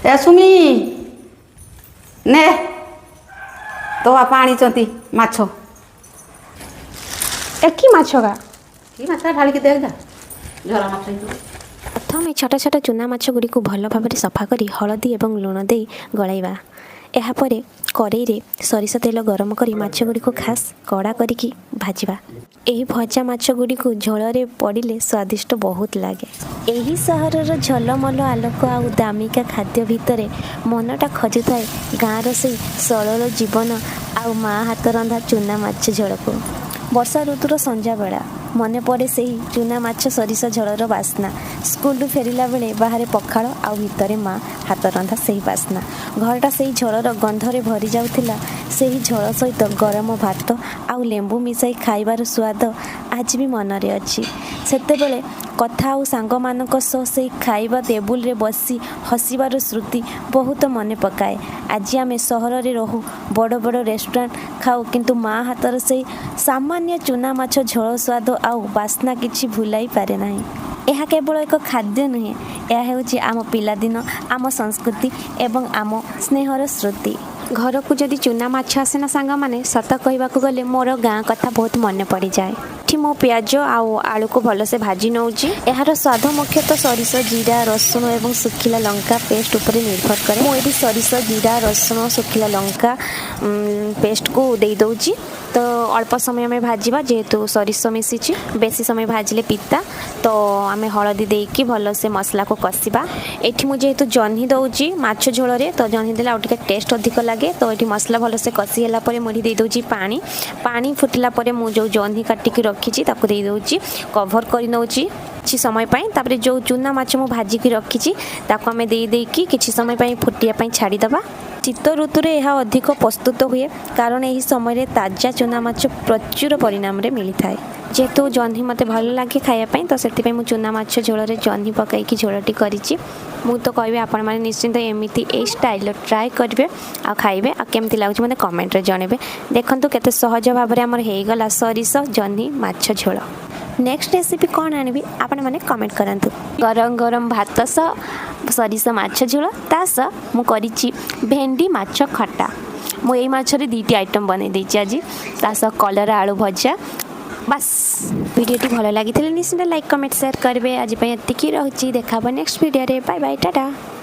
ଏ ସୁମି, ନେ, ତୋ ବାପା ଆଣିଛନ୍ତି ମାଛ। ଏ କି ମାଛ ଗା? କି ମାଛ, ଢାଳିକି ଦେଖ ଯା, ଝରା ମାଛ ହେଇଥିବ। ପ୍ରଥମେ ଛୋଟ ଛୋଟ ଚୁନା ମାଛ ଗୁଡ଼ିକୁ ଭଲ ଭାବରେ ସଫା କରି ହଳଦୀ ଏବଂ ଲୁଣ ଦେଇ ଗୋଳାଇବା। ଏହାପରେ କରେଇରେ ସୋରିଷ ତେଲ ଗରମ କରି ମାଛ ଗୁଡ଼ିକୁ ଖାସ୍ କଡ଼ା କରିକି ଭାଜିବା। ଏହି ଭଜା ମାଛ ଗୁଡ଼ିକୁ ଝୋଳରେ ପଡ଼ିଲେ ସ୍ୱାଦିଷ୍ଟ ବହୁତ ଲାଗେ। ଏହି ସହରର ଝଲମଲ ଆଲୋକ ଆଉ ଦାମିକା ଖାଦ୍ୟ ଭିତରେ ମନଟା ଖୋଜୁଥାଏ ଗାଁର ସେଇ ସରଳ ଜୀବନ ଆଉ ମା ହାତ ରନ୍ଧା ଚୁନା ମାଛ ଝୋଳକୁ। ବର୍ଷା ଋତୁର ସଞ୍ଜବେଳା ମନେ ପଡ଼େ ସେହି ଚୁନା ମାଛ ସୋରିଷ ଝୋଳର ବାସ୍ନା। ସ୍କୁଲରୁ ଫେରିଲା ବେଳେ ବାହାରେ ପଖାଳ ଆଉ ଭିତରେ ମା ହାତ ରନ୍ଧା ସେହି ବାସ୍ନା। ଘରଟା ସେହି ଝୋଳର ଗନ୍ଧରେ ଭରି ଯାଉଥିଲା। ସେହି ଝୋଳ ସହିତ ଗରମ ଭାତ ଆଉ ଲେମ୍ବୁ ମିଶାଇ ଖାଇବାର ସ୍ୱାଦ ଆଜି ବି ମନରେ ଅଛି। ସେତେବେଳେ କଥା ଆଉ ସାଙ୍ଗମାନଙ୍କ ସହ ସେଇ ଖାଇବା ଟେବୁଲରେ ବସି ହସିବାର ସ୍ମୃତି ବହୁତ ମନେ ପକାଏ। ଆଜି ଆମେ ସହରରେ ରହୁ, ବଡ଼ ବଡ଼ ରେଷ୍ଟୁରାଣ୍ଟ ଖାଉ, କିନ୍ତୁ ମା ହାତର ସେଇ ସାମାନ୍ୟ ଚୁନା ମାଛ ଝୋଳ ସ୍ୱାଦ ଆଉ ବାସ୍ନା କିଛି ଭୁଲାଇ ପାରେ ନାହିଁ। ଏହା କେବଳ ଏକ ଖାଦ୍ୟ ନୁହେଁ, ଏହା ହେଉଛି ଆମ ପିଲାଦିନ, ଆମ ସଂସ୍କୃତି ଏବଂ ଆମ ସ୍ନେହର ସ୍ମୃତି। ଘରକୁ ଯଦି ଚୁନା ମାଛ ଆସେ ନା ସାଙ୍ଗମାନେ, ସତ କହିବାକୁ ଗଲେ ମୋର ଗାଁ କଥା ବହୁତ ମନେ ପଡ଼ିଯାଏ। ଏଠି ମୁଁ ପିଆଜ ଆଉ ଆଳୁକୁ ଭଲସେ ଭାଜି ନେଉଛି। ଏହାର ସ୍ୱାଦ ମୁଖ୍ୟତଃ ସୋରିଷ, ଜିରା, ରସୁଣ ଏବଂ ଶୁଖିଲା ଲଙ୍କା ପେଷ୍ଟ ଉପରେ ନିର୍ଭର କରେ। ମୁଁ ଏଠି ସୋରିଷ, ଜିରା, ରସୁଣ, ଶୁଖିଲା ଲଙ୍କା ପେଷ୍ଟକୁ ଦେଇଦେଉଛି। ତ ଅଳ୍ପ ସମୟ ଆମେ ଭାଜିବା, ଯେହେତୁ ସୋରିଷ ମିଶିଛି, ବେଶୀ ସମୟ ଭାଜିଲେ ପିତା। ତ ଆମେ ହଳଦୀ ଦେଇକି ଭଲସେ ମସଲାକୁ କଷିବା। ଏଠି ମୁଁ ଯେହେତୁ ଜହ୍ନି ଦେଉଛି ମାଛ ଝୋଳରେ, ତ ଜହ୍ନି ଦେଲେ ଆଉ ଟିକେ ଟେଷ୍ଟ ଅଧିକ ଲାଗେ। ତ ଏଠି ମସଲା ଭଲସେ କଷି ହେଲା ପରେ ମୁଁ ଏଠି ଦେଇଦେଉଛି ପାଣି। ପାଣି ଫୁଟିଲା ପରେ ମୁଁ ଯେଉଁ ଜହ୍ନି କାଟିକି ରଖିଛି, ତାକୁ ଦେଇଦେଉଛି। କଭର୍ କରି ନେଉଛି କିଛି ସମୟ ପାଇଁ। ତାପରେ ଯେଉଁ ଚୁନା ମାଛ ମୁଁ ଭାଜିକି ରଖିଛି, ତାକୁ ଆମେ ଦେଇ ଦେଇକି କିଛି ସମୟ ପାଇଁ ଫୁଟିବା ପାଇଁ ଛାଡ଼ିଦେବା। ଶୀତ ଋତୁରେ ଏହା ଅଧିକ ପ୍ରସ୍ତୁତ ହୁଏ, କାରଣ ଏହି ସମୟରେ ତାଜା ଚୁନା ମାଛ ପ୍ରଚୁର ପରିମାଣରେ ମିଳିଥାଏ। ଯେହେତୁ ଜହ୍ନି ମୋତେ ଭଲ ଲାଗେ ଖାଇବା ପାଇଁ, ତ ସେଥିପାଇଁ ମୁଁ ଚୁନା ମାଛ ଝୋଳରେ ଜହ୍ନି ପକାଇକି ଝୋଳଟି କରିଛି। ମୁଁ ତ କହିବି, ଆପଣମାନେ ନିଶ୍ଚିନ୍ତ ଏମିତି ଏଇ ଷ୍ଟାଇଲର ଟ୍ରାଏ କରିବେ ଆଉ ଖାଇବେ, ଆଉ କେମିତି ଲାଗୁଛି ମୋତେ କମେଣ୍ଟରେ ଜଣାଇବେ। ଦେଖନ୍ତୁ, କେତେ ସହଜ ଭାବରେ ଆମର ହେଇଗଲା ସୋରିଷ ଜହ୍ନି ମାଛ ଝୋଳ। ନେକ୍ସଟ ରେସିପି କ'ଣ ଆଣିବି, ଆପଣମାନେ କମେଣ୍ଟ କରନ୍ତୁ। ଗରମ ଗରମ ଭାତ ସହ ସୋରିଷ ମାଛ ଝୋଳ, ତା ସହ ମୁଁ କରିଛି ଭେଣ୍ଡି ମାଛ ଖଟା। ମୁଁ ଏଇ ମାଛରେ ଦୁଇଟି ଆଇଟମ୍ ବନେଇ ଦେଇଛି ଆଜି। ତା ସହ କଲରା ଆଳୁ ଭଜା। ବାସ୍, ଭିଡ଼ିଓଟି ଭଲ ଲାଗିଥିଲେ ନିଶ୍ଚିନ୍ତ ଲାଇକ୍, କମେଣ୍ଟ, ସେୟାର କରିବେ। ଆଜି ପାଇଁ ଏତିକି ରହୁଛି। ଦେଖା ହେବ ନେକ୍ସଟ ଭିଡ଼ିଓରେ। Bye bye, Tata.